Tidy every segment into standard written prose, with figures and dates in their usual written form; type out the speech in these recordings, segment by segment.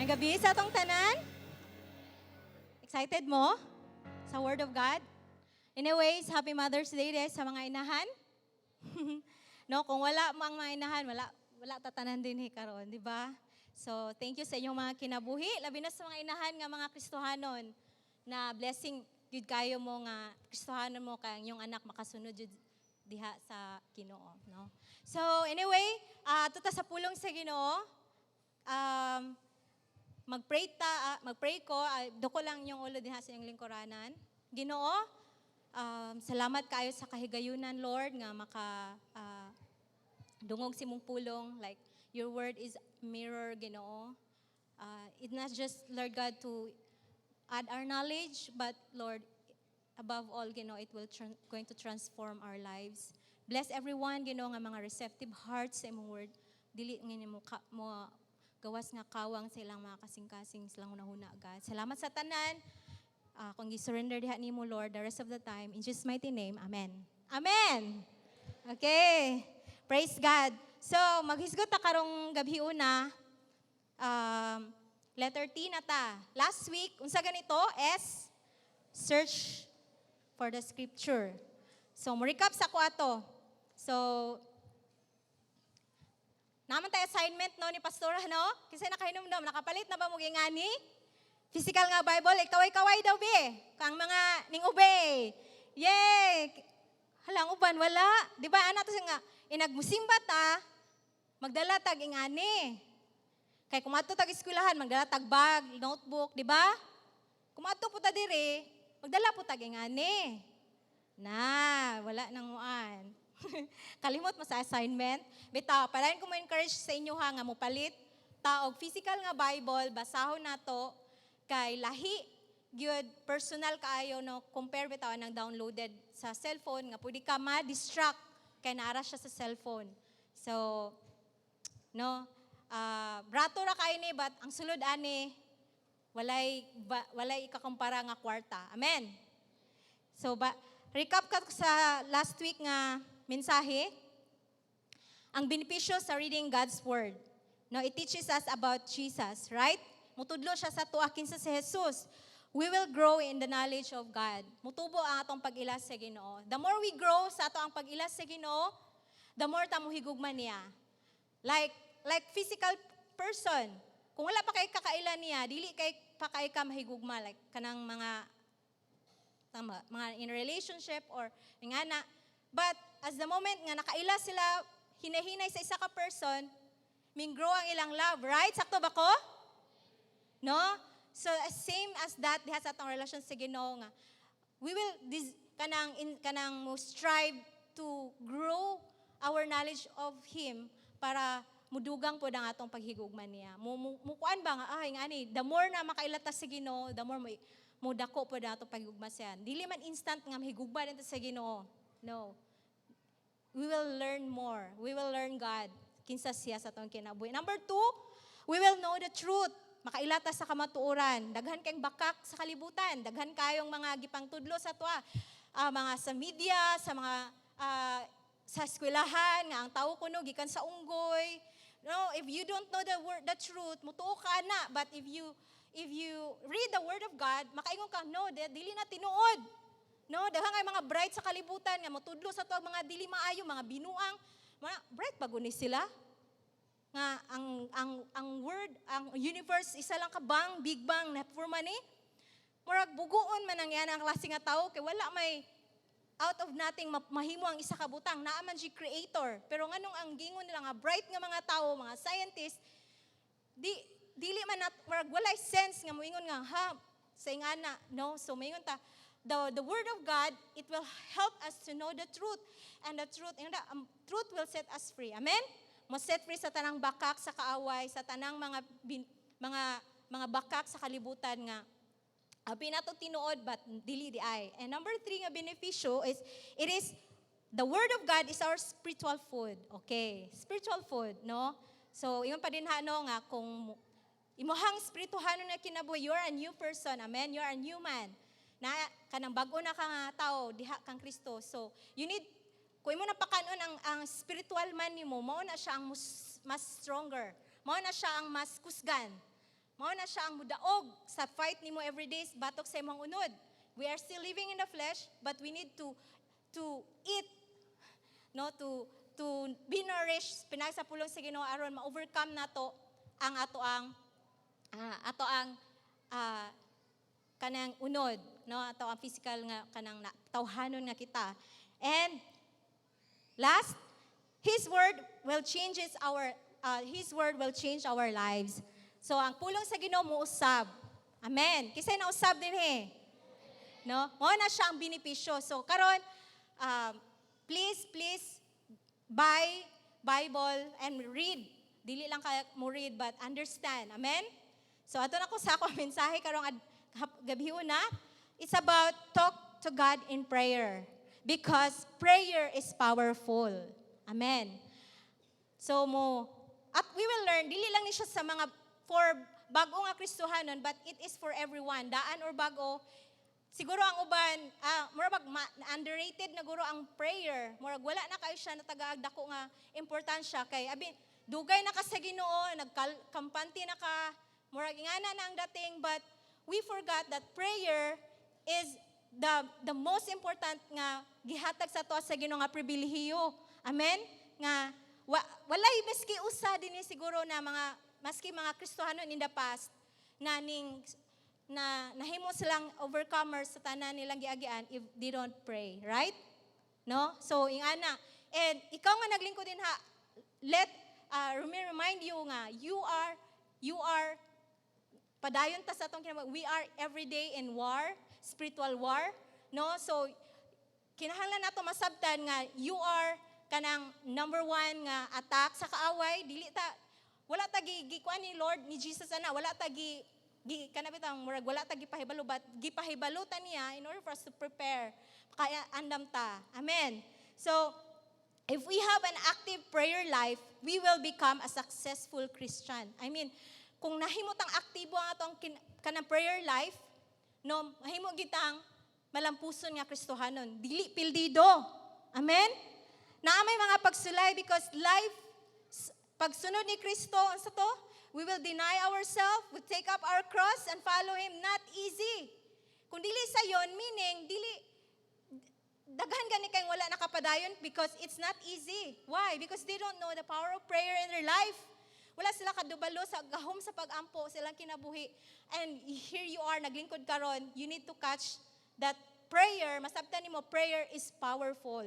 Maayong gabii sa atong tanan. Excited mo sa Word of God? Anyways, Happy Mother's Day diay sa mga inahan. No, kung wala mang mga inahan, wala wala ta tanan dinhi karon, di ba? So, thank you sa inyong mga kinabuhi, labi na sa mga inahan nga mga Kristohanon na blessing gyud kayo mo nga Kristohanon mo kay ang inyong anak makasunod jud diha sa Ginoo, no? So, anyway, tuta sa pulong sa Ginoo. Magpray ta, magpray ko, duko lang yung ulo diha sa inyong lingkuranan. Ginoo, salamat kaayo sa kahigayunan, Lord, nga maka dungog sa imong pulong. Like, your word is mirror, Ginoo. It's not just, Lord God, to add our knowledge, but Lord, above all, Ginoo, it will going to transform our lives. Bless everyone, Ginoo, nga mga receptive hearts sa imong word. Dili nga nimo ka, mo gawas nga kawang sa ilang mga kasing-kasing, silang hunahuna, God. Salamat sa tanan. Kung gi-surrender diha nimo, Lord, the rest of the time. In Jesus' mighty name, Amen. Amen! Okay. Praise God. So, maghisgot ta karong gabi una. Letter T na ta. Last week, unsa ganito? S, search for the scripture. So, mo recap sa ko ato. So, naa man tay assignment, no, ni Pastora, no? Kasi nakahinumdom, nakapalit na ba mo gingani? Physical nga Bible, kaway-kaway daw be. Kang mga ning obey. Yay! Halang uban wala. Di ba ana to siya nga inagmusimba ta, magdala tag ingani. Kay kung adto tag eskwelahan, magdala tag bag, notebook, di ba? Kung adto po ta diri, magdala po tag ingani. Na, wala nang muan. Kalimot mo sa assignment. Bitaw, padayon ko mo encourage sa inyo ha nga mopalit ta og physical nga Bible, basahon nato kay lahi gyud personal kaayo, no, compare bitaw ng downloaded sa cellphone nga pwede ka ma-distract kay naara siya sa cellphone. So, no, brato ra kayo ni, but ang sulod ani walay ikakumpara nga kwarta. Amen. So ba recap ka sa last week nga mensahe, ang benepisyo sa reading God's word. No, it teaches us about Jesus, right? Mutudlo siya sa atoa kinsa si Jesus. We will grow in the knowledge of God. Mutubo ang atong pag-ila sa Ginoo. The more we grow sa ato ang pag-ila sa Ginoo, the more ta mohigugma niya. Like physical person, kung wala pa kay kakaila niya, dili kay pa kay ka mahigugma, like kanang mga tama, mga in relationship or nga na. But as the moment nga nakaila sila hinahinay sa isa ka person, ming grow ang ilang love, right? Sakto ba ko? No? So same as that diha sa atong relasyon sa Ginoo nga we will this kanang in, kanang mo strive to grow our knowledge of him para mudugang pod ang atong paghigugma niya. Mo kuan ba nga ay ngani, the more na makaila ta sa Ginoo, the more mo dako pod ang atong paghigugma siya. Dili man instant nga mahigugma din ta sa Ginoo. No. We will learn more. We will learn God. Kinsa siya sa atong kinabuhi. Number two, we will know the truth. Makaila ta sa kamatuoran. Daghan kayong bakak sa kalibutan. Daghan kayong mga gipangtudlo sa atoa. Mga sa media, sa mga sa eskwelahan, nga ang tao kuno gikan sa unggoy. No, if you don't know the word, the truth, mutuo ka na. But if you read the word of God, makaingon ka, "No, dili na tinuod." No, daghan kay mga bright sa kalibutan nga motudlo sa ato mga dili maayo, mga binuang, mga bright ba guni sila? Nga ang word, ang universe isa lang ka bang, big bang na forma ni. Murag buguon man ang yan ang klase nga tao kay wala may out of nothing mahimo ang isa ka butang, naa man siya creator. Pero nganong ang gingon nila nga bright nga mga tao, mga scientist, di dili man nat murag walay sense nga moingon nga ha sa ingana, no? So moingon ta, the word of God, it will help us to know the truth, and the truth will set us free. Amen. Mo set free sa tanang bakak sa kaaway, sa tanang mga mga bakak sa kalibutan nga abi nato tinuod but dili di ay. And number three nga benepisyo is it is the word of God is our spiritual food. Okay, spiritual food, no? So ingon pa din ha, no, nga kung imuhang espirituhanon na kinabuhi, you're a new person. Amen. You're a new man. Na kanang bag-o na ka nga tao diha kang Kristo. So you need, kung imo napakanon ang spiritual man nimo, mao na siya ang mas stronger. Mao na siya ang mas kusgan. Mao na siya ang mudaog sa fight nimo everyday batok sa imong unod. We are still living in the flesh, but we need to eat, no, to be nourished pinaagi sa pulong sa Ginoo aron ma-overcome nato ang ato ang kanang unod, no, ato ang physical nga kanang na, tawhanon nga kita. And last, His word will change our lives. So ang pulong sa Ginoo mousab. Amen. Kinsay nausab dinhi, no? Mao na siya ang benepisyo. So karon, please, please buy Bible and read. Dili lang kay mo read but understand. Amen. So ato na ko sa ako mensahe karong gabi una. It's about talk to God in prayer because prayer is powerful. Amen. So mo at we will learn, dili lang ni siya sa mga for bago nga Kristohanon, but it is for everyone, daan or bago. Siguro ang uban, murag underrated na guro ang prayer. Murag wala na kayo siya natagaag dako nga importansya kay abi dugay na ka sa Ginoo, nagkampante na ka, murag ingana na ang dating, but we forgot that prayer is the most important nga gihatag sa ato sa Ginoo nga pribilehiyo. Amen? Nga walay maski usa dinhi siguro na mga maski mga Kristohanon in the past na ning na nahimo silang overcomers sa tanan nilang giagian if they don't pray, right? No? So ingana. And ikaw nga naglingkod dinha, let me remind you nga you are padayon ta sa atong kinabuhi. We are every day in war, spiritual war, no? So kinahanglan nato masabtan nga you are kanang number one nga attack sa kaaway. Dili ta, wala ta gi gikuan ni Lord ni Jesus ana, wala ta gi gi kana bitang murag wala ta gipahibalo, but gipahibalo ta niya in order for us to prepare, kaya andam ta. Amen. So if we have an active prayer life, we will become a successful Christian. I mean, kung nahimo tang aktibo ang atong kanang prayer life, no, mahimo gitang malampuson nga Kristohanon, dili pildido. Amen. Naa may mga pagsulay because life pagsunod ni Kristo, unsa to? We will deny ourselves, we take up our cross and follow Him. Not easy. Kung dili sayon, meaning, dili, daghan gani kayong wala nakapadayon because it's not easy. Why? Because they don't know the power of prayer in their life. Wala sila kadubalo sa gahom sa pag-ampo silang kinabuhi. And here you are, naglingkod karon, you need to catch that prayer, masabtan nimo prayer is powerful.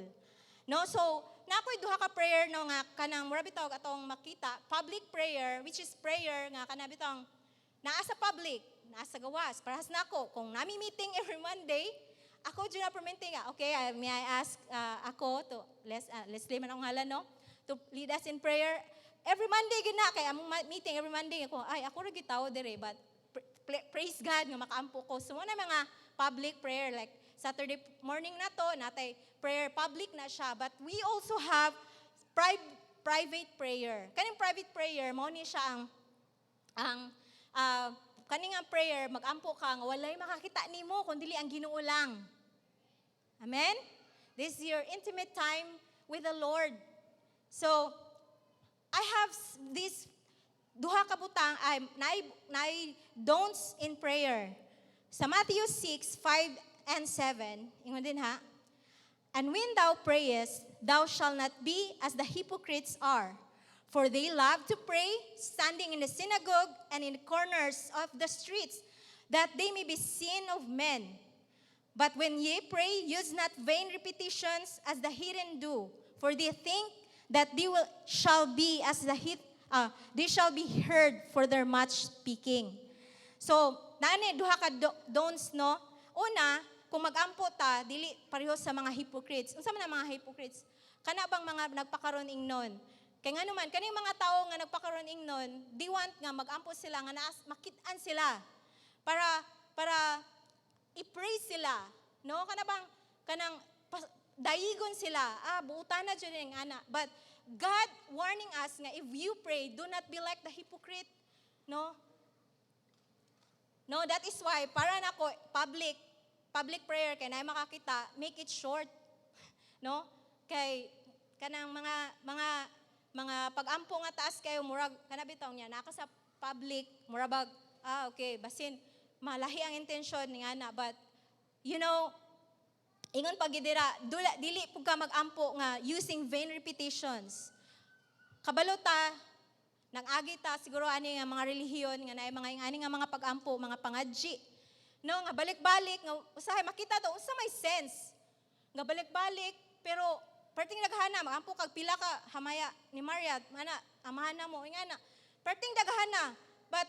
No? So, naa ko'y duha ka prayer, no, nga kanang mura bitaw atong makita, public prayer, which is prayer nga kana bitong naa sa public, naa sa gawas. Parehas nako, kung nami meeting every Monday, ako dyan na permente nga, okay, may I ask ako to, Leslie man ang ngalan, no? To lead us in prayer. Every Monday gina kay among meeting every Monday ako, ay, ako ra gitawo dire, but praise God nga makaampo ko. So mao na mga public prayer, like Saturday morning na to, natay prayer, public na siya, but we also have private prayer. Kaning private prayer mao ni siya ang kaning ang prayer magampo ka nga walay makakita nimo kun dili ang Ginoo lang. Amen? This is your intimate time with the Lord. So, I have this duha ka butang ay naay don'ts in prayer. Sa Matthew 6, 5 and 7, ingon dinha, "And when thou prayest, thou shalt not be as the hypocrites are. For they love to pray, standing in the synagogue and in the corners of the streets, that they may be seen of men. But when ye pray, use not vain repetitions as the heathen do, for they think that they will shall be as the heath, they shall be heard for their much speaking." So, naani duha ka don'ts, no? Una, kung magampo ta, dili pareho sa mga hypocrites. Unsa man ang mga hypocrites? Kana bang mga nagpakaron ingnon? Kay ngano man kaning mga tawo nga nagpakaron ingnon, di want nga magampo sila nga naas makit-an sila para i-praise sila, no? Kana bang kanang dayigon sila, buutan na jud ning ana. But God warning us nga if you pray, do not be like the hypocrite, no? No, that is why para nako public public prayer kay naay makakita, make it short. No? Kay kanang mga mga pagampo nga taas kayo, murag kana bitaw niya naka sa public, murag bag Ah, okay, basin malahi ang intention nga na, but ingon pa gyud dira, dula, dili pud ka magampo nga using vain repetitions. Kabalo ta, nag-agi ta siguro ani nga mga relihiyon nga naay mga ani nga mga pag-ampo, mga pangadji. No, nga balik-balik nga usahay makita to unsa may sense. Nga balik-balik, pero perting daghana magampo kag pila ka hamaya ni Maria, mana amahan na mo ingana. Perting daghana, but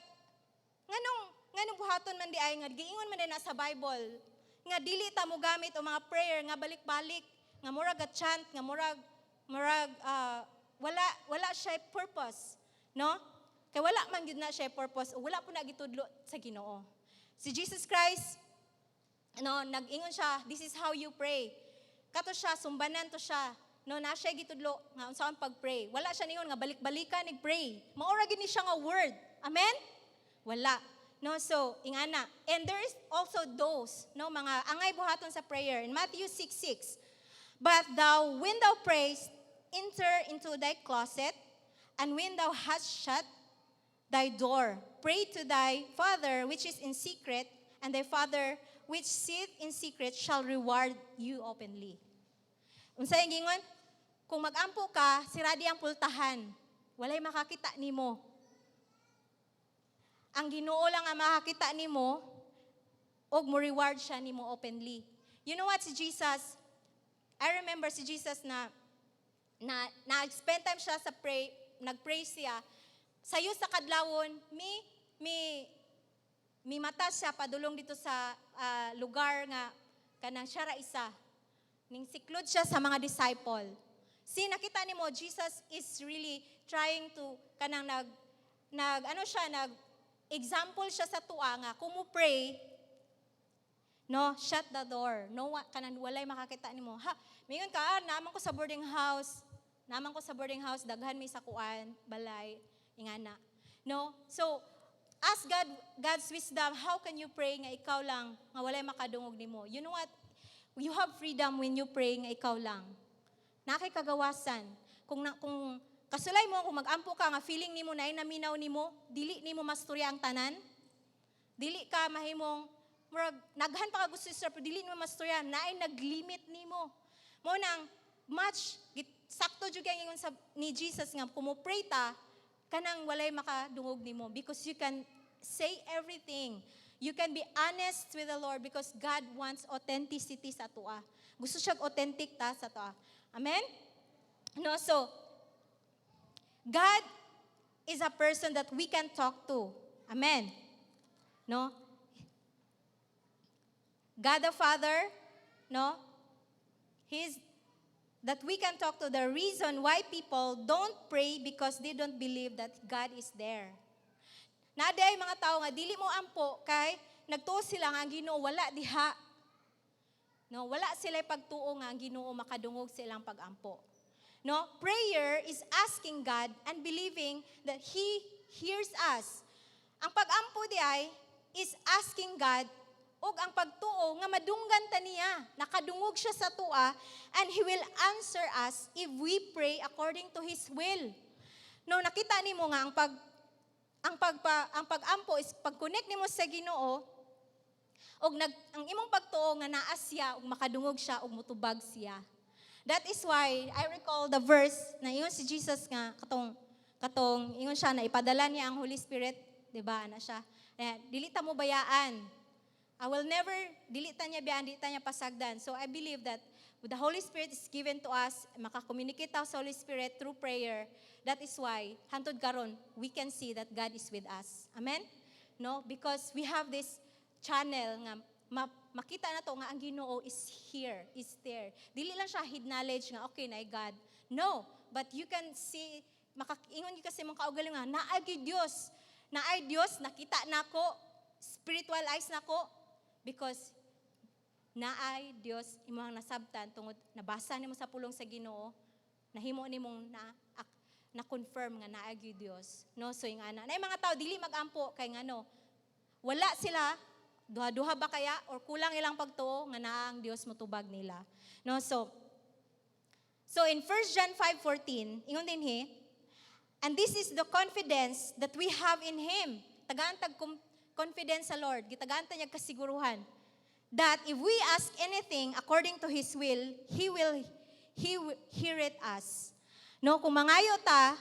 nganong buhaton man diay nga giingon man diay na sa Bible nga dili ta mo gamit o mga prayer nga balik-balik, nga murag ga chant, nga murag wala siya purpose, no? Kay wala man gyud na siya purpose o wala po na gitudlo sa Ginoo. Si Jesus Christ, no, nag-ingon siya, "This is how you pray." Kato siya, sumbanan to siya, no, na siya gitudlo nga unsaon pag-pray. Wala siya ningon nga balik-balikan ig pray. Mao ra gyud ni siya nga word. Amen? Wala. No, so ingana. And there is also those, no, mga angay buhaton sa prayer in Matthew 6:6. "But thou, when thou prayest, enter into thy closet, and when thou hast shut thy door, pray to thy Father which is in secret, and thy Father which seeth in secret shall reward you openly." Unsa yung gingon? Kung magampo ka, siradi ang pultahan. Walay makakita nimo. Ang Ginoo lang ang makakita nimo og mo reward siya nimo openly. You know what, si Jesus, I remember si Jesus na spend time siya sa pray, nagpray siya. Sayo sa kadlawon, mi mata siya padulong dito sa lugar nga kanang siya ra isa. Ning seclude siya sa mga disciple. Si nakita nimo, Jesus is really trying to kanang nag nag ano siya, nag example siya sa atoa nga kung mo pray, no, shut the door. No, kanang walay makakita nimo. Ha, mingon ka, "Ah, naman ko sa boarding house. Naman ko sa boarding house, daghan may sakuan, balay," ingana. No? So, ask God God's wisdom, how can you pray nga ikaw lang, nga walay makadungog nimo? You know what? You have freedom when you pray nga ikaw lang. Naa kay kagawasan. Kung kasulay mo, kung mag-ampo ka nga feeling nimo na naminaw nimo, dili nimo masturya ang tanan. Dili ka mahimong murag naghan pa ka gusto sa, pero dili nimo masturya, naay naglimit nimo. Mo nang much sakto jud kay ingon sa ni Jesus nga kung mo pray ta kanang walay makadungog nimo because you can say everything. You can be honest with the Lord because God wants authenticity sa atoa. Gusto siya authentic ta sa atoa. Amen? No, so God is a person that we can talk to. Amen. No? God the Father, no? He's that we can talk to. The reason why people don't pray, because they don't believe that God is there. Naa diay mga tao nga dili mo ampo kay nagtuo sila nga ang Ginoo wala diha. No, wala sila pagtuo nga ang Ginoo makadungog sa ilang pagampo. No, prayer is asking God and believing that He hears us. Ang pagampo diay is asking God ug ang pagtuo nga madunggan ta niya, nakadungog siya sa atoa and He will answer us if we pray according to His will. No, nakita nimo nga ang pagampo is pag-connect nimo sa Ginoo og ang imong pagtuo nga naa siya ug makadungog siya ug mutubag siya. That is why I recall the verse na ingon si Jesus nga katong ingon siya na ipadala niya ang Holy Spirit, 'di ba? Ana siya. Eh, dili ta mo bayaan. I will never dili ta niya bayaan, dili ta niya pasagdan. So I believe that with the Holy Spirit is given to us, maka-communicate ta sa Holy Spirit through prayer. That is why hantod karon we can see that God is with us. Amen? No? Because we have this channel nga makita na to nga ang Ginoo is here, is there. Dili lang siya head knowledge nga okay na God. No, but you can see, makaingon gyud kasi mong kaugalingon nga naay gyud Dios. Naay Dios, nakita nako, spiritual eyes nako because naay Dios imong nasabtan tungod nabasa nimo sa pulong sa Ginoo, nahimo nimong na confirm nga naay gyud Dios, no? So yung ana, naay mga tao dili magampo kay ngano wala sila, duha-duha ba kaya or kulang ilang pagtuo nga naa ang Dios motubag nila, no? So in 1 John 5:14, ingon dinhi, "And this is the confidence that we have in Him." Tagaan tag confidence sa Lord. Gitagaan ta niya kasiguruhan that if we ask anything according to His will, He will hear it us. No, kung mangayo ta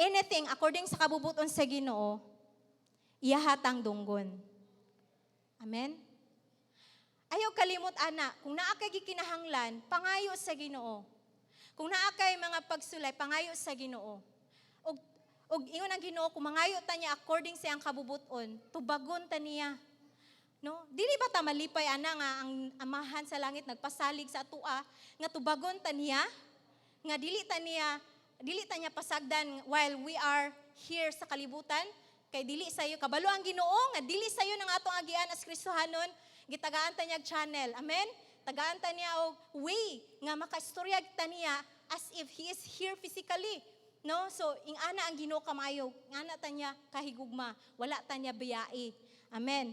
anything according sa kabubuton sa Ginoo, iyaha tang dunggon. Amen? Ayaw kalimot ana, kung naa kay gikinahanglan, pangayo sa Ginoo. Kung naa kay mga pagsulay, pangayo sa Ginoo. Ug ingon ang Ginoo, kung mangayo ta niya according sa iyang kabubuton, tubagon ta niya. No? Dili ba ta malipay ana nga ang Amahan sa langit nagpasalig sa atoa nga tubagon ta niya? Nga dili ta niya pasagdan while we are here sa kalibutan? Kay dili sayo kabalo ang Ginoo nga dili sayo nang atong agian as Kristohanon, gitagaan ta niya og channel. Amen? Tagaan ta niya og way nga makaistorya ta niya as if he is here physically. No? So, ing-ana ang Ginoo kamayo, ingana ta niya kahigugma, wala ta niya biyai. Amen.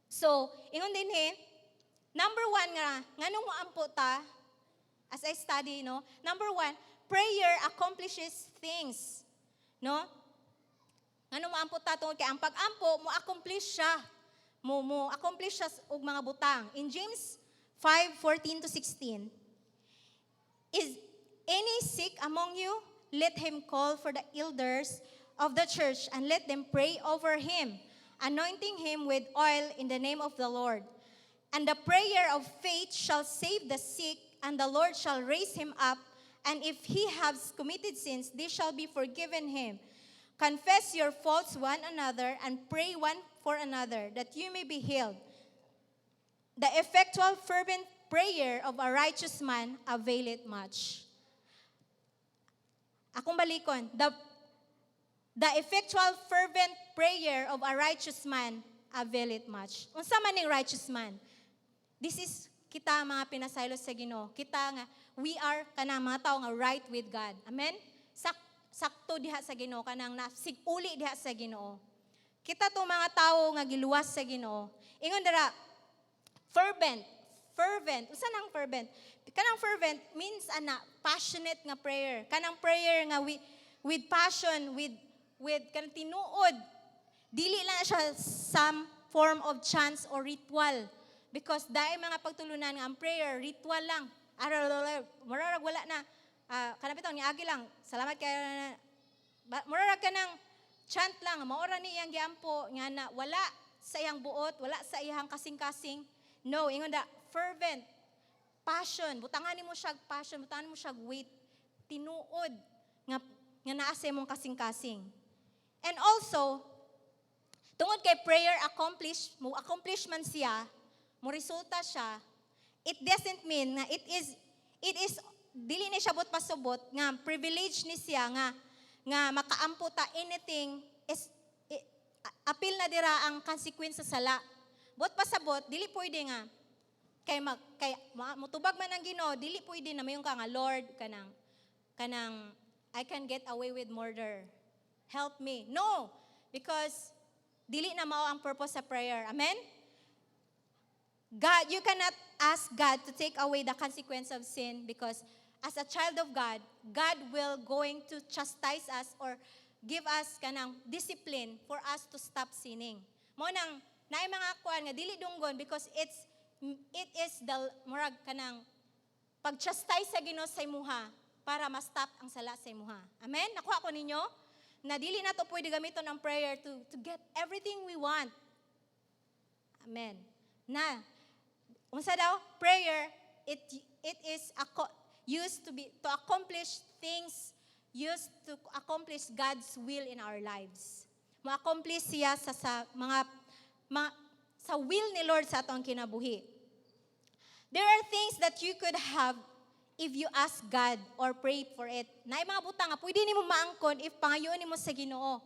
So, ingon din he, number one nga, nganong moampo ta, as I study, no? Number one, prayer accomplishes things. No? Nganong moampo ta? Tungod kay ang pag-ampo, mo accomplish siya. Mo accomplish siya og mga butang. In James 5:14 to 16, "Is any sick among you? Let him call for the elders of the church and let them pray over him, anointing him with oil in the name of the Lord. And the prayer of faith shall save the sick, and the Lord shall raise him up. And if he has committed sins, they shall be forgiven him. Confess your faults one another and pray one for another, that you may be healed. The effectual fervent prayer of a righteous man availeth much." Akong balikon, the effectual fervent prayer of a righteous man availeth much. Unsa man ning righteous man? This is kita mga pinasaylo sa Ginoo. Kita nga we are kanang mga tao nga right with God. Amen? Sakto diha sa Ginoo, kanang nasig-uli diha sa Ginoo. Kita to mga tao nga giluwas sa Ginoo. Ingon dira fervent, fervent. Unsa nang fervent? Kanang fervent means ana passionate nga prayer. Kanang prayer nga with passion, with kanang tinuod. Dili lang siya some form of chants or ritual. Because dahil mga pagtulunan nga ang prayer ritual lang. Murarag wala na. Kanang bitaw ni agi lang. Salamat kay murarag ka ng chant lang, maora ni iyang giampo nga na wala sa iyang buot, wala sa iyang kasing-kasing. No, ingon da fervent, passion, butangan nimo siya passion, butangan mo siya weight, tinuod nga naa sa imong kasing-kasing. And also, tungod kay prayer accomplish, mo accomplish man siya, mo resulta siya, it doesn't mean nga it is dili ni siya buot pasubot nga privilege ni siya nga makaampo ta anything is apil na dira ang consequence sa sala. Buot pasabot, dili pwede nga kay mutubag man ang Ginoo, dili pwede na mayon ka nga, "Lord, kanang I can get away with murder. Help me." No, because dili na mao ang purpose sa prayer. Amen? God, you cannot ask God to take away the consequence of sin because as a child of God, God will going to chastise us or give us kanang discipline for us to stop sinning. Mo nang naay mga kuan nga dili dunggon because it is the murag kanang pag-chastise sa Ginoo sa imuha para ma-stop ang sala sa imuha. Amen? Nakuha ko ninyo? Na dili na to pwede gamiton ang prayer to get everything we want. Amen. Na, unsa daw? Prayer, it is used to accomplish things, used to accomplish God's will in our lives. Ma-accomplish siya sa mga sa will ni Lord sa atong kinabuhi. There are things that you could have if you ask God or pray for it. Naay mga butang nga pwede nimo maangkon if pangayoon nimo sa Ginoo.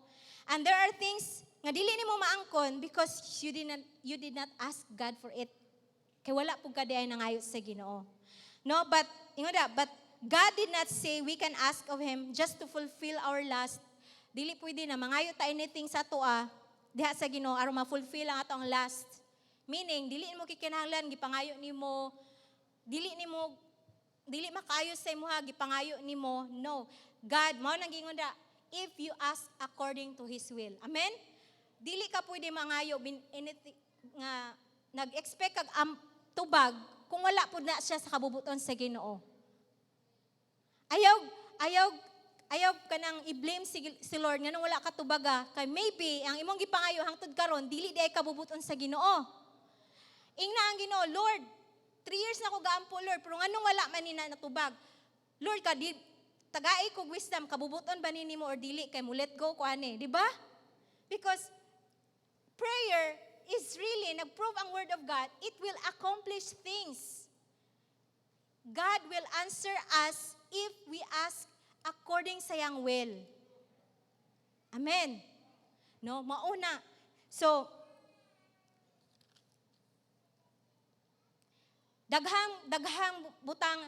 And there are things nga dili nimo maangkon because you did not ask God for it. Kay wala pud ka diay nangayo sa Ginoo. No, but ingon da, but God did not say we can ask of him just to fulfill our lust. Dili pwede na mangayo ta anything sa atoa diha sa Ginoo aron ma-fulfill ang atong lust. Meaning, dili mo kikinahanglan gipangayo nimo, dili makaayo sa imuha gipangayo nimo. No. God mao nang giingon da, if you ask according to his will. Amen. Dili ka pwede mangayo bin, anything, nga nag-expect kag tubag kung wala pud na siya sa kabubuton sa Ginoo. Ayaw kanang i-blame si Lord nganong wala ka tubaga kay maybe ang imong gipangayo hangtod karon dili diay kabubuton sa Ginoo. Ingna ang Ginoo, "Lord, 3 years na ko gaampo, Lord, pero nganong wala man ni na natubag? Lord, ka di tagai kog wisdom, kabubuton ba ni nimo or dili kay mo let go ko ani," di ba? Because prayer is really, nag-prove ang word of God, it will accomplish things. God will answer us if we ask according sa iyang will. Amen. No, mauna. So, daghang butang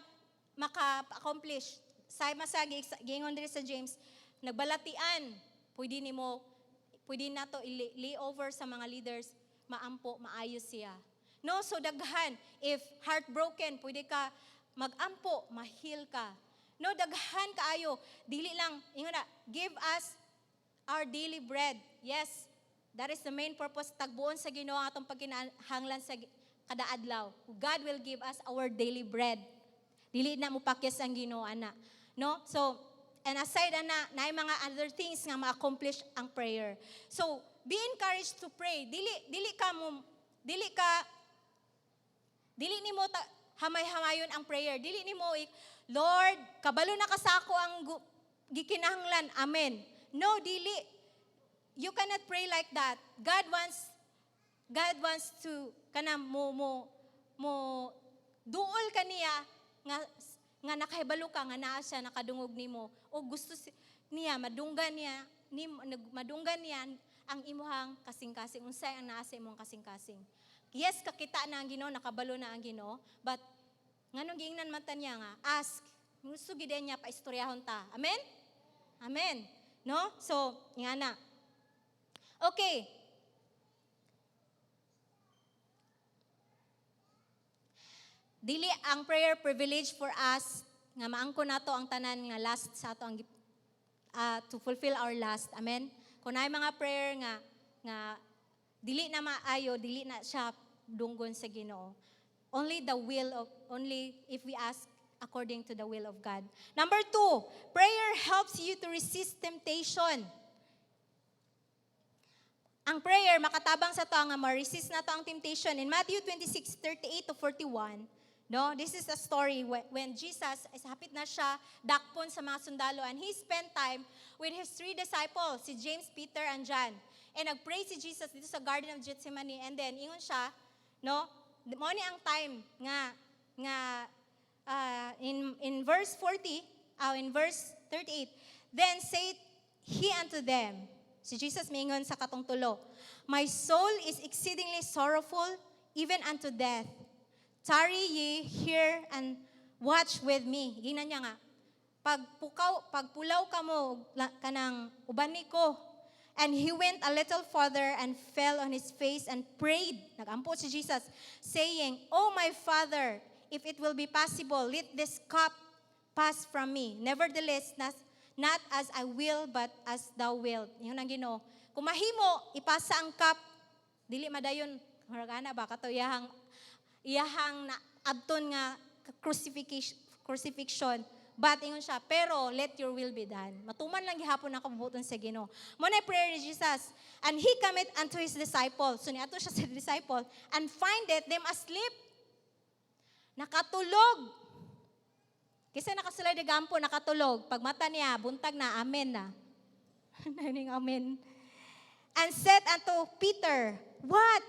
maka-accomplish. Sa masagi giingon diri sa James, nagbalatian, pwede nimo pwede nato i-lay over sa mga leaders, maampo, maayos siya. No, so daghan, if heartbroken, pwede ka magampo, ma-heal ka. No, daghan kaayo, dili lang ingon na, "Give us our daily bread." Yes, that is the main purpose, tagbuon sa Ginoo ang atong pagkinahanglan sa kada adlaw. God will give us our daily bread. Dili na mo pakyas ang Ginoo ana. No? So, and aside ana, naay mga other things nga ma-accomplish ang prayer. So, be encouraged to pray. Dili ka dili nimo hamay-hamayon ang prayer. Dili nimo "Lord, kabalo na ka sa ako ang gikinahanglan. Amen." No, dili. You cannot pray like that. God wants to kana mo duol kaniya nga nakahibalo ka nga naa siya nakadungog nimo o gusto niya madunggan niya ni madunggan niya ang imuhang kasing-kasing, unsay ang naa sa imong kasing-kasing. Yes, kakita na ang Ginoo, nakabalo na ang Ginoo, but nganong giingnan man ta niya nga ask, gusto gid niya paistoryahon ta. Amen, amen, no? So nga na, okay. Dili ang prayer privilege for us nga maangko nato ang tanan nga lust sa ato ang to fulfill our lust. Amen. Kung naay mga prayer nga dili na maayo, dili na siya dunggon sa Ginoo. Only if we ask according to the will of God. Number two, prayer helps you to resist temptation. Ang prayer makatabang sa to nga ma-resist na to ang temptation. In Matthew 26:38 to 41, no, this is a story when Jesus is hapit na siya dakpon sa mga sundalo and he spent time with his three disciples, si James, Peter, and John. And nagpray si Jesus dito sa Garden of Gethsemane and then ingon siya, no, mo ni ang time nga in verse 40, in verse 38, "Then said he unto them," si Jesus mingon sa katong tulo, "My soul is exceedingly sorrowful, even unto death. Tarry ye here and watch with me." Giingnan niya nga, pagpukaw, pagpulaw ka mo, kanang ubani ko. "And he went a little farther and fell on his face and prayed." Nagampo si Jesus, "saying, Oh my Father, if it will be possible, let this cup pass from me. Nevertheless, not as I will, but as thou wilt." Ingon ang Ginoo, kung mahimo, ipasa ang cup, dili madayon, murag ana ba, kato iyahang na abton nga crucifixion. But ingon siya, "Pero let your will be done." Matuman lang gihapon ang kabubuton sa Ginoo. Mo na prayer ni Jesus. "And he cometh unto his disciples." So niadto siya sa disciple "and findeth them asleep." Nakatulog. Kaysa nakasulay de gampo, nakatulog. Pag mata niya, buntag na, amen na. Naning amen. "And said unto Peter, What?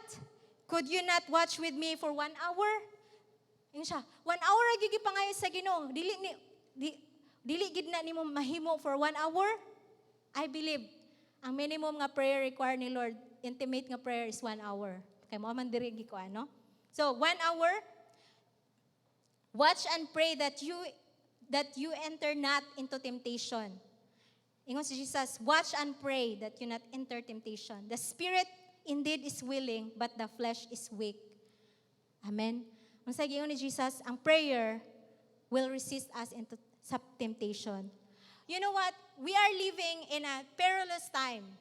Could you not watch with me for one hour?" Ingon siya, 1 hour ra gyud gipangayo sa Ginoo. Dili gid na nimo mahimo for 1 hour? I believe ang minimum nga prayer required ni Lord, intimate nga prayer, is 1 hour. Kay mo man diri gi ko ano. So, 1 hour, "Watch and pray that you enter not into temptation." Ingon si Jesus, "Watch and pray that you not enter temptation. The spirit indeed is willing, but the flesh is weak." Amen. Ang sa giingon ni Jesus, ang prayer will resist us into sa temptation. You know what? We are living in a perilous time.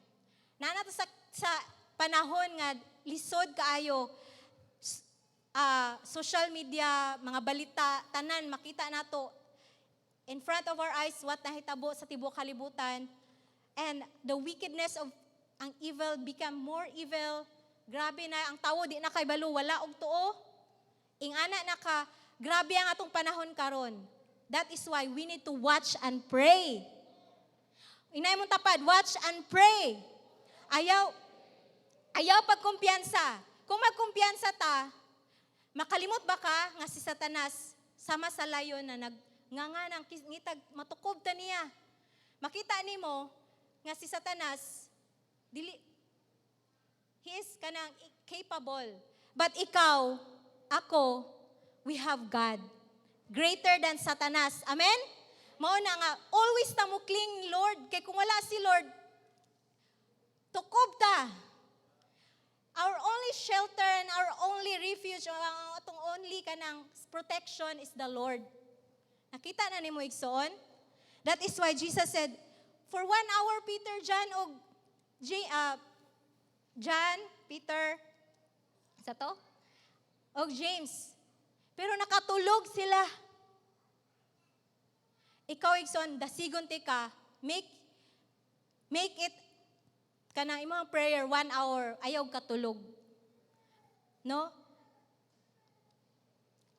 Naa na to sa sa panahon nga lisod kaayo, social media, mga balita, tanan makita nato in front of our eyes what nahitabo sa tibuok kalibutan and the wickedness of ang evil become more evil. Grabe na ang tawo, di na kaybalo, wala og tuo. Ingana na ka grabe ang atong panahon karon. That is why we need to watch and pray. Inay mong tapad, "Watch and pray." Ayaw ayaw pagkumpiyansa. Kung magkumpiyansa ta, makalimot ba ka nga si Satanas sama sa layon na nag nga nang ngitag matukob ta niya. Makita nimo nga si Satanas dili, he is kanang capable. But ikaw, ako, we have God. Greater than Satanas. Amen? Mao na nga always ta mo cling Lord kay kung wala si Lord, tukob ta. Our only shelter and our only refuge, ang atong only kanang protection is the Lord. Nakita na nimo, igsoon? That is why Jesus said, for one hour, Peter, John, og John, Peter, sa to? Og James. Pero nakatulog sila. Ikaw, igsoon, dasigon ti ka, make it kanang imong prayer one hour, ayaw katulog. No?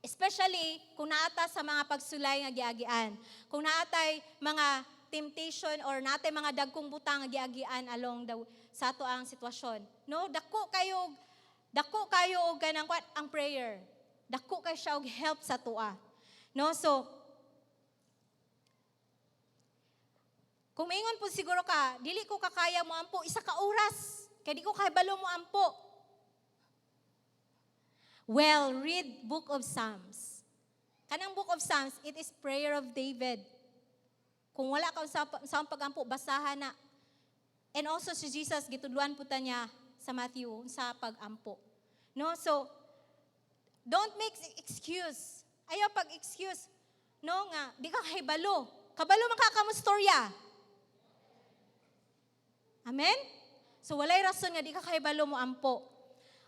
Especially kung naata sa mga pagsulay nga giagian. Kung naatay mga temptation or naatay mga dagkong butang nga giagian along the sa ato ang sitwasyon. No, dako kayo og kanang kwan, ang prayer. Dako kay siya og help sa atoa. No, so kung maingon po siguro ka, "Dili ko kakaya mo ampo isa ka oras, kay di ko kahibalo mo ampo." Well, read Book of Psalms. Kanang Book of Psalms, it is prayer of David. Kung wala ka sa pagampo, basahan na. And also si Jesus, gitudluan po ta niya sa Matthew sa pagampo. No? So, don't make excuse. Ayaw pag-excuse. No nga, di ka kahibalo. Kabalo man ka kamostorya. Amen? So walay rason nga di ka kahibalo mo ampo.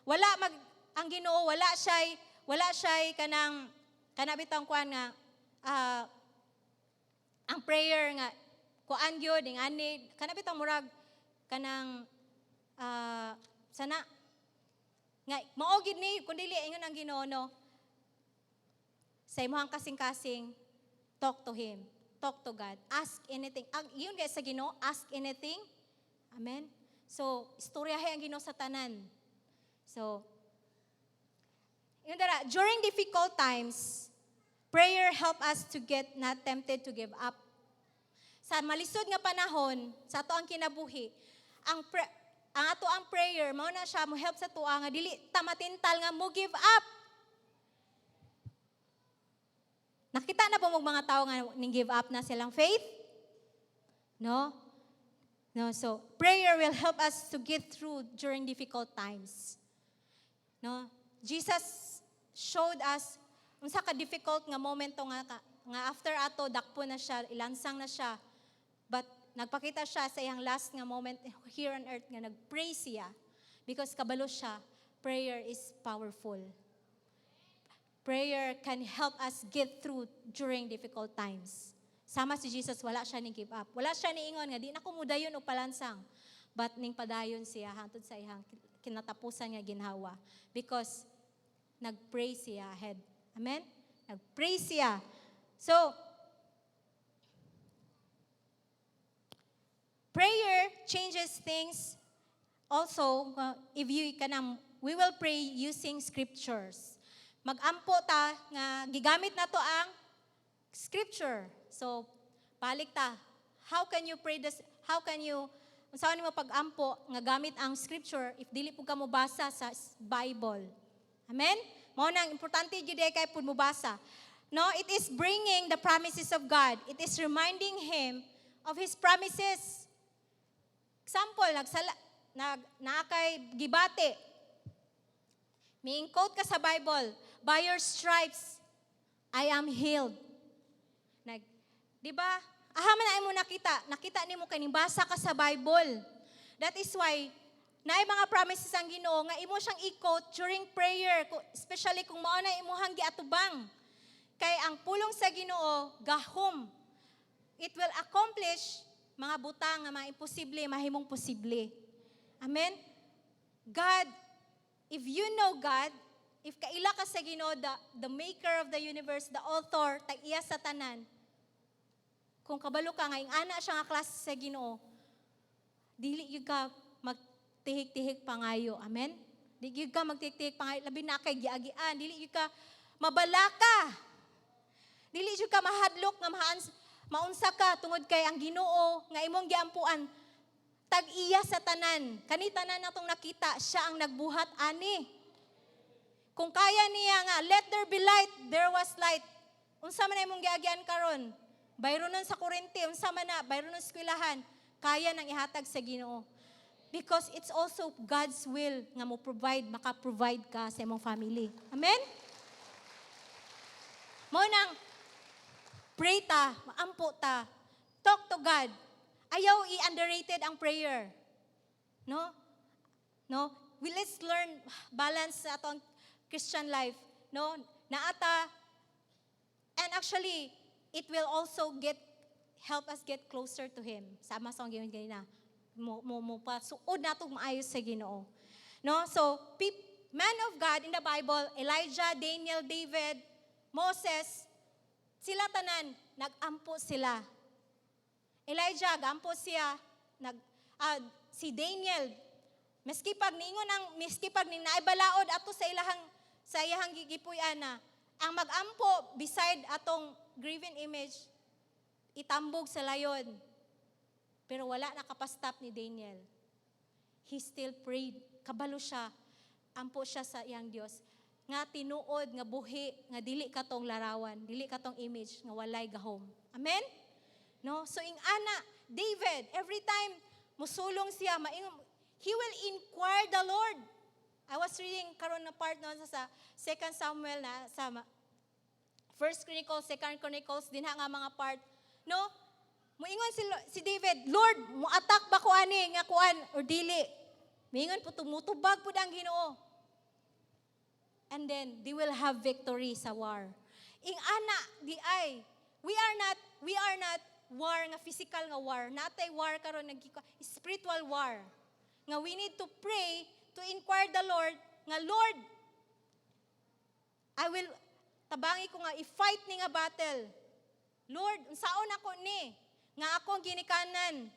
Wala mag ang Ginoo, wala siya'y kanang kana bitang kuan nga ang prayer nga kuan gyud ing ani kana bitang murag kanang sana nga mao gid ni kun dili ingon ang Ginoo, no. Sa imong kasing-kasing, talk to Him, talk to God, ask anything. Ang yun guys sa Ginoo, ask anything. Amen. So istoryahe ang Ginoo sa tanan. So yun dara, during difficult times, prayer help us to get not tempted to give up. Sa malisod nga panahon sa ato ang kinabuhi, ang ato ang prayer mao na siya mo help sa atoa nga dili ta matintal nga mo give up. Nakita na ba mo mga tao nga ning give up na silang faith? No? No, so prayer will help us to get through during difficult times. No? Jesus showed us unsa ka difficult nga momento nga after ato dakpo na siya, ilansang na siya. But nagpakita siya sa iyang last nga moment here on earth nga nagpray siya because kabalo siya, prayer is powerful. Prayer can help us get through during difficult times. Sama si Jesus, wala siya ning give up. Wala siya niingon nga, "Di na ko mudayon og palansang." But ning padayon siya hangtod sa iyang kinatapusan nga ginhawa. Because nagpray siya ahead. Amen? Nagpray siya. So, prayer changes things. Also, if you kanang, we will pray using scriptures. Magampo ta nga gigamit na to ang scripture. So, balik ta. How can you pray this? How can you unsaon nimo pag-ampo nga gamit ang scripture if dili pud ka mobasa sa Bible? Amen? Mao nang importante jud kay pud mobasa. No, it is bringing the promises of God. It is reminding him of his promises. Example, nagsala nag naa kay gibati. May quote ka sa Bible, "By your stripes I am healed." Nag, di ba? Aha man ay mo nakita, nakita nimo kay basa ka sa Bible. That is why Naay mga promises ang Ginoo nga imo siyang i-quote during prayer, especially kung mao na imuhang giatubang. Kay ang pulong sa Ginoo gahom. It will accomplish mga butang nga mga imposible mahimong posible. Amen. God, if you know God, if kaila ka sa Ginoo, the maker of the universe, the author, tag-iya sa tanan, kung kabalo ka nga ing-ana siya nga klase sa Ginoo, dili gyud ka magtihik-tihik pangayo. Amen? Di gyud ka magtihik-tihik pangayo, labi na kay giagian, dili gyud ka mabalaka. Dili gyud ka mahadlok nga maunsa ka tungod kay ang Ginoo nga imong giampuan tag-iya sa tanan. Kani tanan natong nakita, siya ang nagbuhat ani. Kung kaya niya nga, "Let there be light," there was light. Unsa man na imong giagian karon? Bayronon sa kuryente, unsa man na, bayronon sa eskwelahan, kaya nang ihatag sa Ginoo. Because it's also God's will nga mo provide, maka-provide ka sa imong family. Amen? Mao nang pray ta, maampo ta, talk to God. Ayaw i-underrated ang prayer. No? No? Let's learn balance sa atong Christian life. No? Naata, and actually, it will also get help us get closer to Him. Sama sa akong giingon ganina. Mo pa suod nato maayo sa Ginoo. No? So, man of God in the Bible, Elijah, Daniel, David, Moses, sila tanan nagampo sila. Elijah, gampo siya, si Daniel, miski pag ning naibalaod ato sa iyahang gigipuy-an na ang magampo beside atong graven image itambog sa layon. Pero wala nakapastop ni Daniel. He still prayed. Kabalo siya. Ampo siya sa iyang Dios. Nga tinuod, nga buhi, nga dili katong larawan, dili katong image, nga walay gahom. Amen? No? So ing ana, David, every time musulong siya, maingon, he will inquire the Lord. I was reading karon na part, no, sa 2 Samuel na sa First Chronicles, Second Chronicles, dinha nga mga part. No? Muingon si David, "Lord, mo-attack ba ko ani nga kuan or dili?" Muingon po, tumutubag pud ang Ginoo. And then they will have victory sa war. Ing ana di ay we are not war nga physical nga war. Natay war karon nag spiritual war. Nga we need to pray to inquire the Lord nga, "Lord, I will tabangi ko nga i-fight ni nga battle. Lord, unsaon ako ni nga akong ginikanan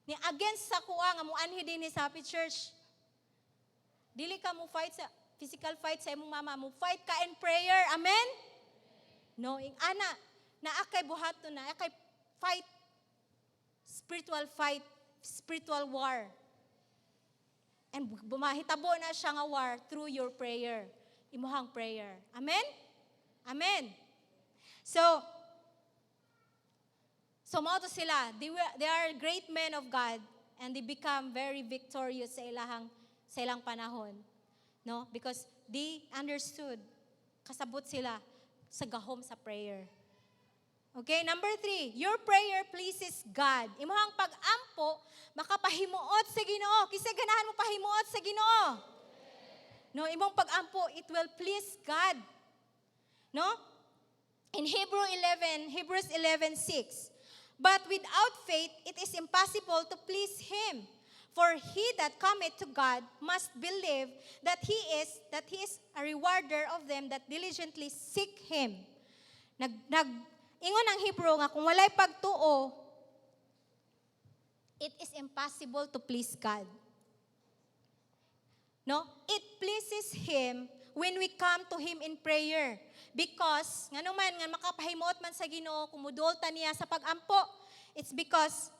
ni against sa kuha nga muanhi dinhi sa Happy Church?" Dili ka mo fight sa physical fight sa imong mama, mo fight ka in prayer. Amen? No, ing ana naa kay buhaton na, naa kay fight, spiritual fight, spiritual war. And mahitabo na siya nga war through your prayer. Imuhang prayer. Amen? Amen. So mao to sila. They are great men of God and they become very victorious sa ilang panahon. No? Because they understood, kasabot sila sa gahom sa prayer. Okay, number 3, your prayer pleases God. Imuhang pag-ampo, makapahimuot sa Ginoo. Kinsa ganahan mo pahimuot sa Ginoo? No, imong pag-ampo, it will please God. No? In Hebrews 11:6, "But without faith, it is impossible to please Him. For he that cometh to God must believe that He is a rewarder of them that diligently seek Him." Nag ingon ang Hebrew nga kung walay pagtuo, it is impossible to please God. No? It pleases Him when we come to Him in prayer. Because, ngano man, nga makapahimuot man sa Ginoo, kung mudol ta niya sa pagampo, it's because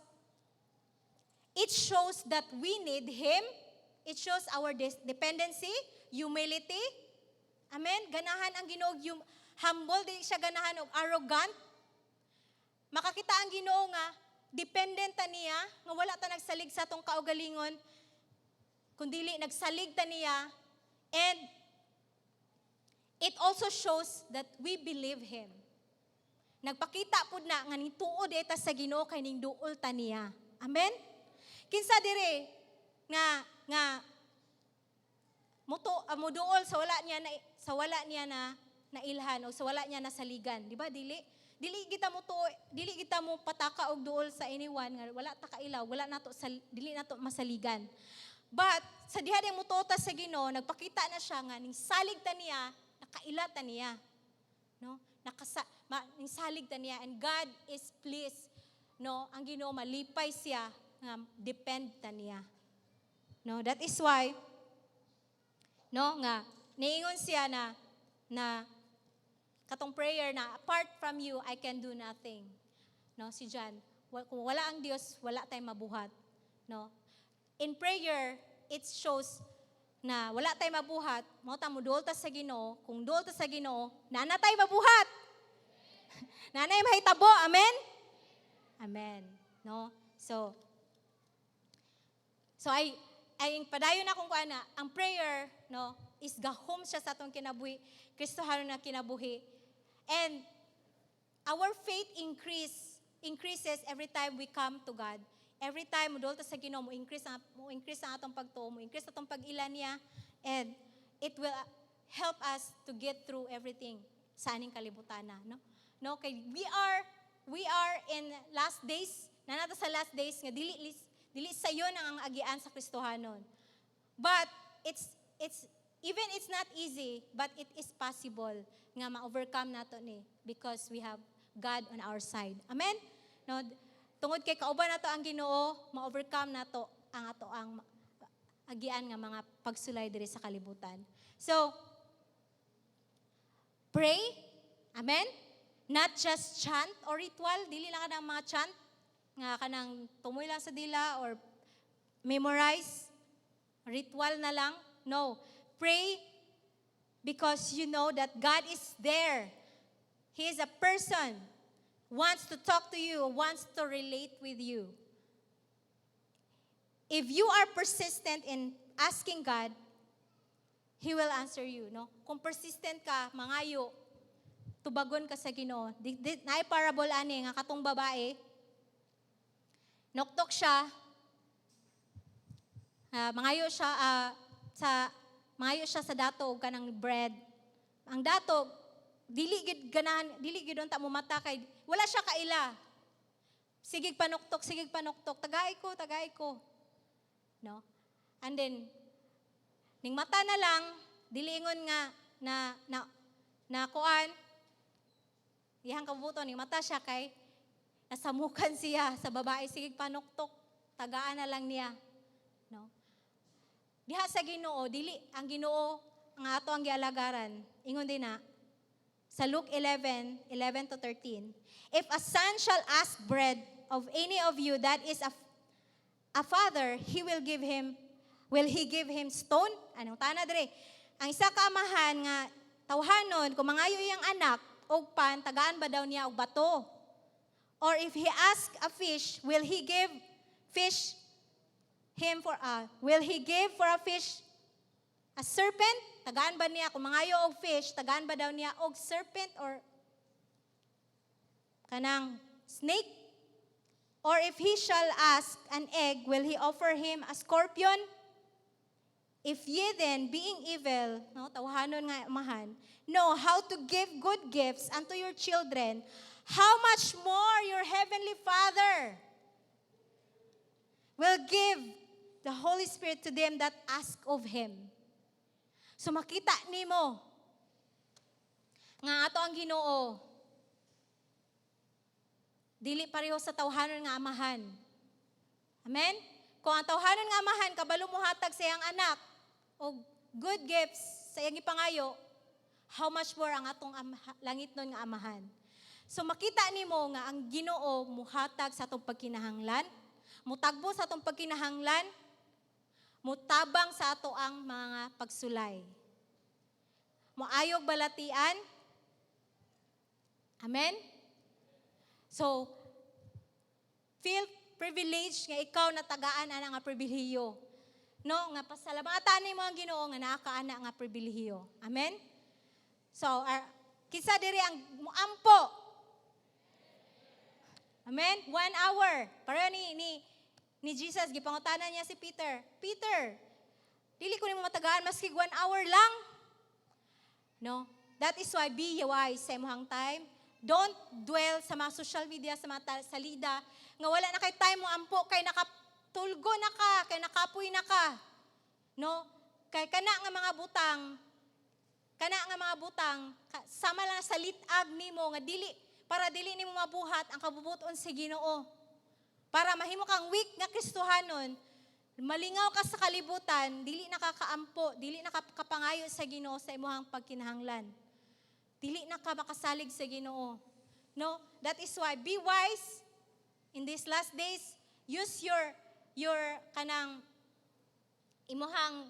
it shows that we need Him. It shows our dependency, humility. Amen? Ganahan ang Ginoo yung humble, di siya ganahan og arrogant. Makakita ang Ginoo nga dependent ta niya, nga wala ta nagsalig sa atong kaugalingon, kundili nagsalig ta niya, and it also shows that we believe Him. Nagpakita pud na nga nituo ta sa Ginoo kay ning duol ta niya. Amen? Kinsa dire nga muto muduol sa wala niya na nailhan o sa wala niya nasaligan, di ba? Dili kita mo to, dili kita mo pataka og duol sa anyone nga wala ta kailaw, wala nato sa, dili nato masaligan. But sa diha ding mutuo ta sa Ginoo, nagpakita na siya nga ning salig ta niya, nakaila ta niya, no? Ning salig ta niya and God is pleased, no? Ang Ginoo malipay siya nga depend ta niya, no? That is why, no, nga niingon siya na katong prayer na "Apart from you, I can do nothing," no? Si John, kung wala ang Dios, wala tayong mabuhat, no? In prayer, it shows na wala tayong mabuhat, mao ta moduol ta sa Ginoo. Kung duol ta sa Ginoo, naa na tay mabuhat. Naa nay mahitabo. Amen? Amen. No? So ay padayon na kung kuan na ang prayer, no, is gahom siya sa atong kinabuhi, Kristohanon na kinabuhi. And our faith increases every time we come to God. Every time mo ta sa Ginoo, mo increase ang atong pagtuo, mo increase atong pag-ila niya, and it will help us to get through everything sa aning kalibutan na, no? No, kay we are in last days, naa na ta sa last days nga dili sayon ang agian sa Kristohanon. But it's even it's not easy, but it is possible nga ma-overcome nato ni because we have God on our side. Amen? No, tungod kay kauban nato ang Ginoo, ma-overcome nato ang ato ang agian nga mga pagsulay diri sa kalibutan. So, pray. Amen? Not just chant or ritual, dili lang kanang mga chant nga kanang tumoy lang sa dila or memorize, ritual na lang. No. Pray because you know that God is there. He is a person, wants to talk to you, wants to relate with you. If you are persistent in asking God, He will answer you, no? Kung persistent ka, mangayo, tubagon ka sa Ginoo. Naay parable ani nga katong babae, noktok siya, mangayo siya sa dato og kanang bread. Ang dato dili gid ganahan, dili gid unta mo mata kay wala siya kaila. Sigig panuktok, sigig panuktok, "Tagay ko, tagay ko." No? And then ning mata na lang, dili ingon nga na kuan iyang kabubuton, ning mata siya kay nasamukan siya sa babae sige panuktok, tagaan na lang niya, no? Diha sa Ginoo, dili ang Ginoo ang ato ang gialagaran. Ingon din na sa Luke 11, 11 to 13, "If a son shall ask bread of any of you that is a father, he will give him, will he give him stone?" Anong tana dire? Ang isa ka amahan nga tawhanon, kung mangayo iyang anak og pan, tagaan ba daw niya og bato? Or if he ask a fish, will he give for a fish a serpent? Tagaan ba niya, kung mangayo og fish, tagaan ba daw niya og serpent or kanang snake? Or if he shall ask an egg, will he offer him a scorpion? If ye then, being evil," no, tawhanon nga amahan, "know how to give good gifts unto your children, how much more your heavenly Father will give the Holy Spirit to them that ask of Him." So makita nimo nga ato ang Ginoo dili pareho sa tawhanon nga amahan. Amen? Kung ang tawhanon nga amahan kabalo mohatag sa iyang anak og good gifts sa iyang ipangayo, how much more ang atong langitnon nga Amahan? So makita nimo nga ang Ginoo muhatag sa atong pagkinahanglan, mutagbo sa atong pagkinahanglan, mutabang sa ato ang mga pagsulay. Moayog balatian. Amen? So, feel privileged nga ikaw natagaan ana nga pribilehiyo. No, nga pasalamatan nimo ang Ginoo nga naa ka ana nga pribilehiyo. Amen? So, kinsa diri ang muampo? Amen? One hour. Pareho ni ni Ni Jesus, gipangutana niya si Peter, "Peter, dili ko nimo matagaan maski 1 hour lang?" No? That is why be wise sa imong time. Don't dwell sa mga social media, sa mga salida, nga wala na kay time mo ampo, kay nakatulgo na ka, kay nakapoy na ka. No? Kay kana nga mga butang, sama lang sa lit-ag nimo nga dili para dili nimo mabuhat ang kabubuton sa Ginoo. Para mahimo kang weak nga Kristohanon, malingaw ka sa kalibutan, dili nakakaampo, dili nakakapangayo sa Ginoo sa imong pagkinahanglan. Dili na ka makasalig sa Ginoo. No? That is why be wise in these last days. Use your kanang imuhang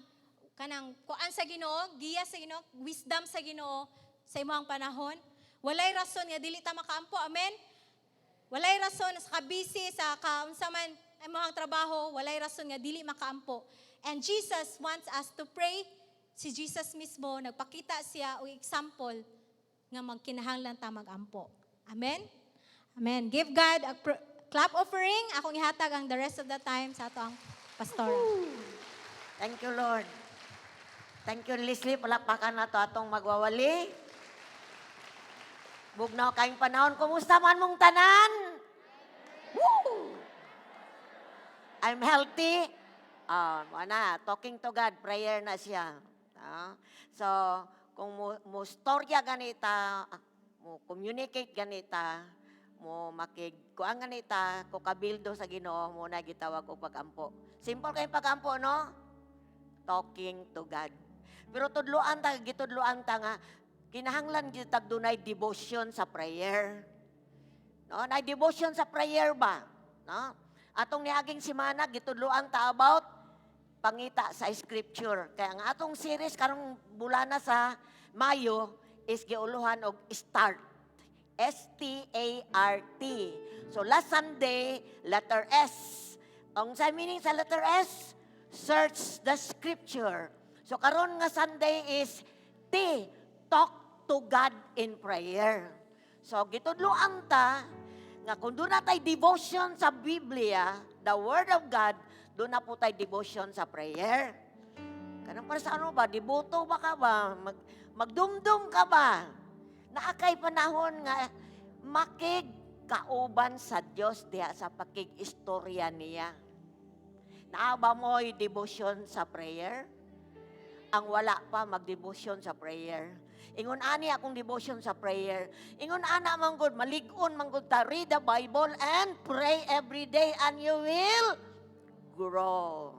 kanang kuan sa Ginoo, giya sa Ginoo, wisdom sa Ginoo sa imong panahon. Walay rason nga dili ta makaampo. Amen. Walay rason sa ka-busy sa kaunsa man imong trabaho, walay rason nga dili makaampo. And Jesus wants us to pray. Si Jesus mismo nagpakita siya og example nga magkinahanglan ta magampo. Amen. Amen. Give God a clap offering. Akong ihatag ang the rest of the time sa ato ang pastor. Thank you, Lord. Thank you, Leslie. Palakpakan nato atong magwawali. Bugnaw kayong panahon. Kumusta man mong tanan? Woo! I'm healthy. Ah, na, talking to God, prayer na siya. Ah, so, kung mo storya ganita, mo communicate ganita, mo makig kuan ganita, ko kabildo sa Ginoo mo na gitawag og pagampo. Simple kay pagampo, no? Talking to God. Pero tudloan ta, gitudloan ta nga kinahanglan gyud tag dunay devotion sa prayer. No, nay devotion sa prayer ba? No? Atong niaging semana gitudloan ta about pangita sa scripture. Kaya ang atong series karong bulana sa Mayo is giuluhan og START. START. So last Sunday, letter S. Ang sa meaning sa letter S, search the scripture. So karon nga Sunday is T, talk to God in prayer. So gitudloan ta nga kung duna tay devotion sa Biblia, the Word of God, duna pod tay devotion sa prayer. Kanang para sa ano ba? Deboto ba ka ba? Magdumdum ka ba? Naa kay panahon nga makig kauban sa Dios diha sa pakig-istorya niya. Naa ba mo'y devotion sa prayer? Ang wala pa, magdevotion sa prayer. Ingon ani akong devotion sa prayer. Ingon ana man gud, malig-on man gud ta, read the Bible and pray every day and you will grow.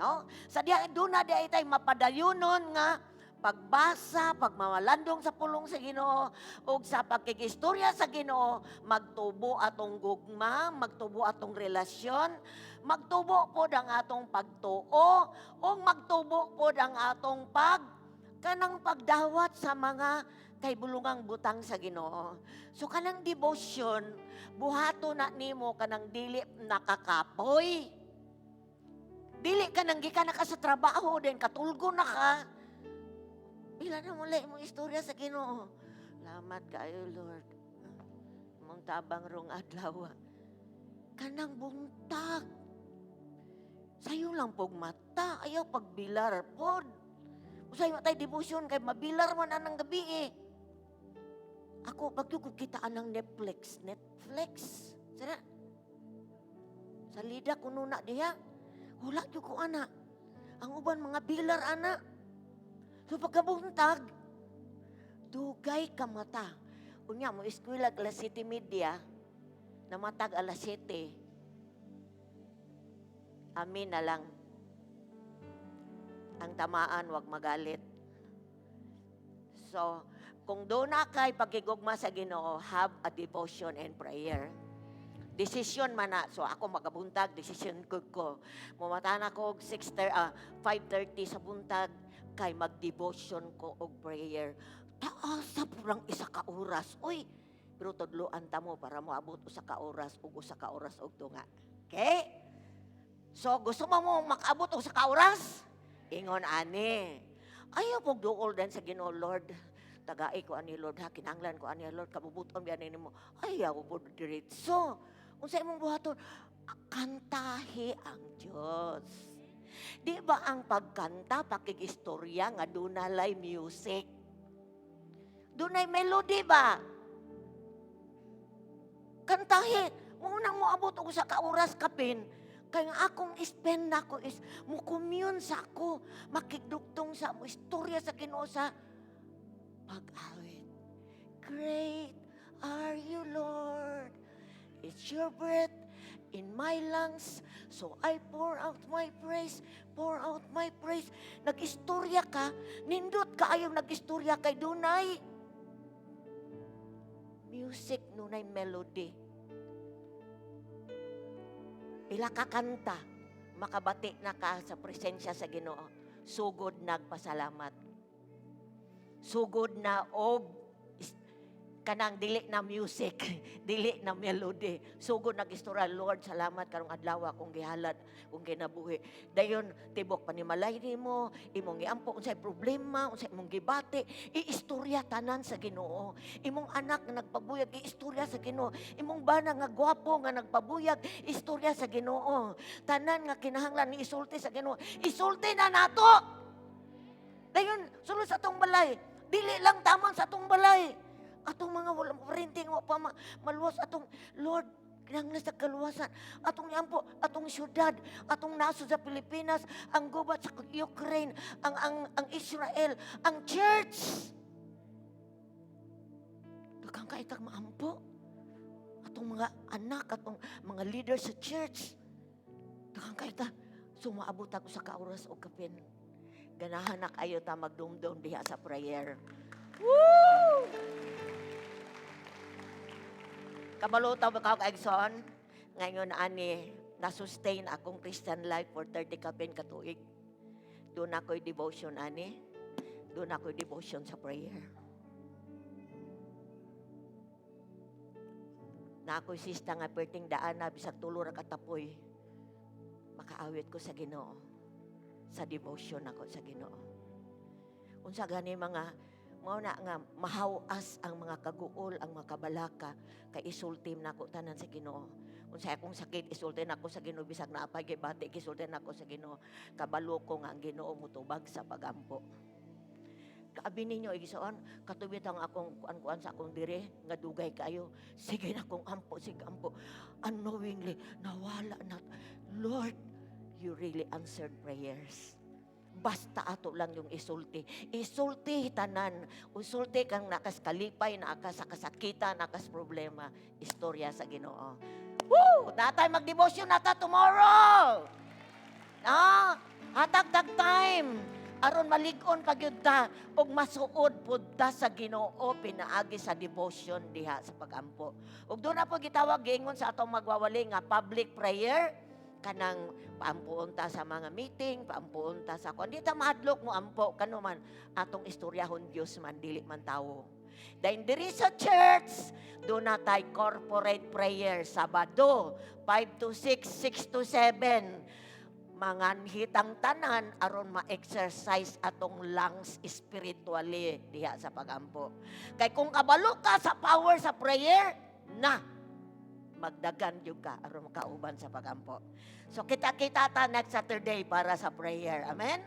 No? Sa diha duna diay tay mapadayunon nga pagbasa, pagmamalandong sa pulong sa Ginoo ug sa pagkigistorya sa Ginoo, magtubo atong gugma, magtubo atong relasyon, magtubo pod ang atong pagtuo, ug magtubo pod ang atong kanang pagdawat sa mga kaibulungang butang sa Ginoo. So kanang devotion, buhato na nimo kanang dili nakakapoy. Dili ka nang gikan na ka sa trabaho din katulgo na ka. Pila na mula imong istorya sa Ginoo. Salamat kaayo, Lord. Imong tabang rong adlaw. Kanang buntag. Sayo lang pog mata, ayaw pagbilar pod. Usay tay devotion kay mabilar man anang gabi eh. Ako pag ko kita anang Netflix, Netflix. Sara. Sa lida kuno na diha. Wala gyud ko ana. Ang uban mga bilar ana. So pagkabuntag, dugay ka mata. Unya mo eskwela alas 7:30, namatag alas 7. Amin na lang. Ang tamaan, wag magalit. So, kung duna kay pagkigugma sa Ginoo, have a devotion and prayer. Decision man na. So ako magabuntag, decision ko. Mumata na ko og 6 5:30 sa buntag kay mag-devotion ko og prayer. Taas sa purang 1 ka oras. Uy, pero tudloan ta mo para moabot 1 ka oras ug 1 ka oras og tunga. Okay? So gusto mo mo makaabot og 1 ka oras? Ingon ani. Ayaw pog duol din sa Ginoo, "Lord. Tagai ko ani, Lord, ha, kinahanglan ko ani, Lord, kabubuton biya nimo." Ayaw po diretso. Unsa imong buhaton? Kanta. Kantahi ang Diyos. Di ba ang pagkanta, pakigistorya nga dunalay music? Dunay melody ba? Kantahi. Mao nang moabot og usa ka oras kapin, kay nga akong spend nako is mo commune sa ako, makigdugtong sa mo istorya sa Ginoo sa pag-awit. Great are you, Lord. It's your breath in my lungs, so I pour out my praise, pour out my praise. Nag-istorya ka, nindot kaayo nag-istorya kay dunay music, dunay melody. Pila ka kanta, makabati na ka sa presensya sa Ginoo. Sugod nagpasalamat. Sugod na og kanang dili na music, dili na melody. Sugod nag-istorya, "Lord, salamat karong adlaw akong gihalad, kong kinabuhi." Dayon tibok panimalay nimo, imong giampo unsay problema, unsay imong gibati, iistorya tanan sa Ginoo. Imong anak nga nagpabuyag, iistorya sa Ginoo. Imong bana nga gwapo nga nagpabuyag, istorya sa Ginoo. Tanan nga kinahanglan ni isulti sa Ginoo, isulti na nato. Dayon sulod sa atong balay, dili lang tamang sa atong balay. Atong mga walang parinting wa pa maluwas, atong Lord, kinahanglan sa kaluwasan. Atong iampo, atong syudad, atong nasod sa Pilipinas, ang gubat sa Ukraine, ang Israel, ang church. Daghang kaayo tag maampo. Atong mga anak, atong mga leaders sa church. Daghang kaayo ta. So maabot ako sa ka oras og kapin. Ganahan na kayo ta magdumdum diha sa prayer. Woo! Kabalo ta ba ka, Egson? Ngayon ani, na-sustain akong Christian life for 30 kapin katuig. Doon ako'y devotion ani. Doon ako'y devotion sa prayer. Na ako'y sista nga perting daan na bisag tulo ra katapoy. Makaawit ko sa Ginoo. Sa devotion ako sa Ginoo. Unsa gani mga mao na nga mahawas ang mga kaguol, ang mga kabalaka, kay isulti nako tanan sa Ginoo. Unsa akong sakit, isulti nako sa Ginoo, bisag naa pay gibati, isulti nako sa Ginoo. Kabalo ko nga ang Ginoo mutubag sa pagampo. Kaabi ninyo, igsoon, katubit ang akong kuan-kuan sa akong dire, nga dugay kayo. Sige na kong ampo, sige ampo. Unknowingly, nawala na. Lord, you really answered prayers. Basta ato lang yung isulti. Isulti tanan. Isulti kang nakas kalipay, nakas sa kasakitan, nakas problema. Istorya sa Ginoo. Woo! Natay magdebosyon nata tomorrow. Ah, hatag tag time aron malig-on pa gyud ta ug masuod pud ta sa Ginoo pinaagi sa devotion diha sa pagampo. Ug doon na po gitawag, giingon sa atong magwawali nga public prayer, kanang paampuon ta sa mga meeting, paampuon ta sa kuan. Di ta mahadlok mo ampo kano man atong istoryahon, Dios man, dili man tawo. Dahil diri sa church, doon na tay corporate prayer, Sabado, 5 to 6, 6 to 7. Manganhitang tanan aron ma-exercise atong lungs spiritually diha sa pagampo. Kay kung kabalo ka sa power sa prayer, na magdagan gyud ka aron makauban sa pagampo. So kita-kita ta next Saturday para sa prayer. Amen?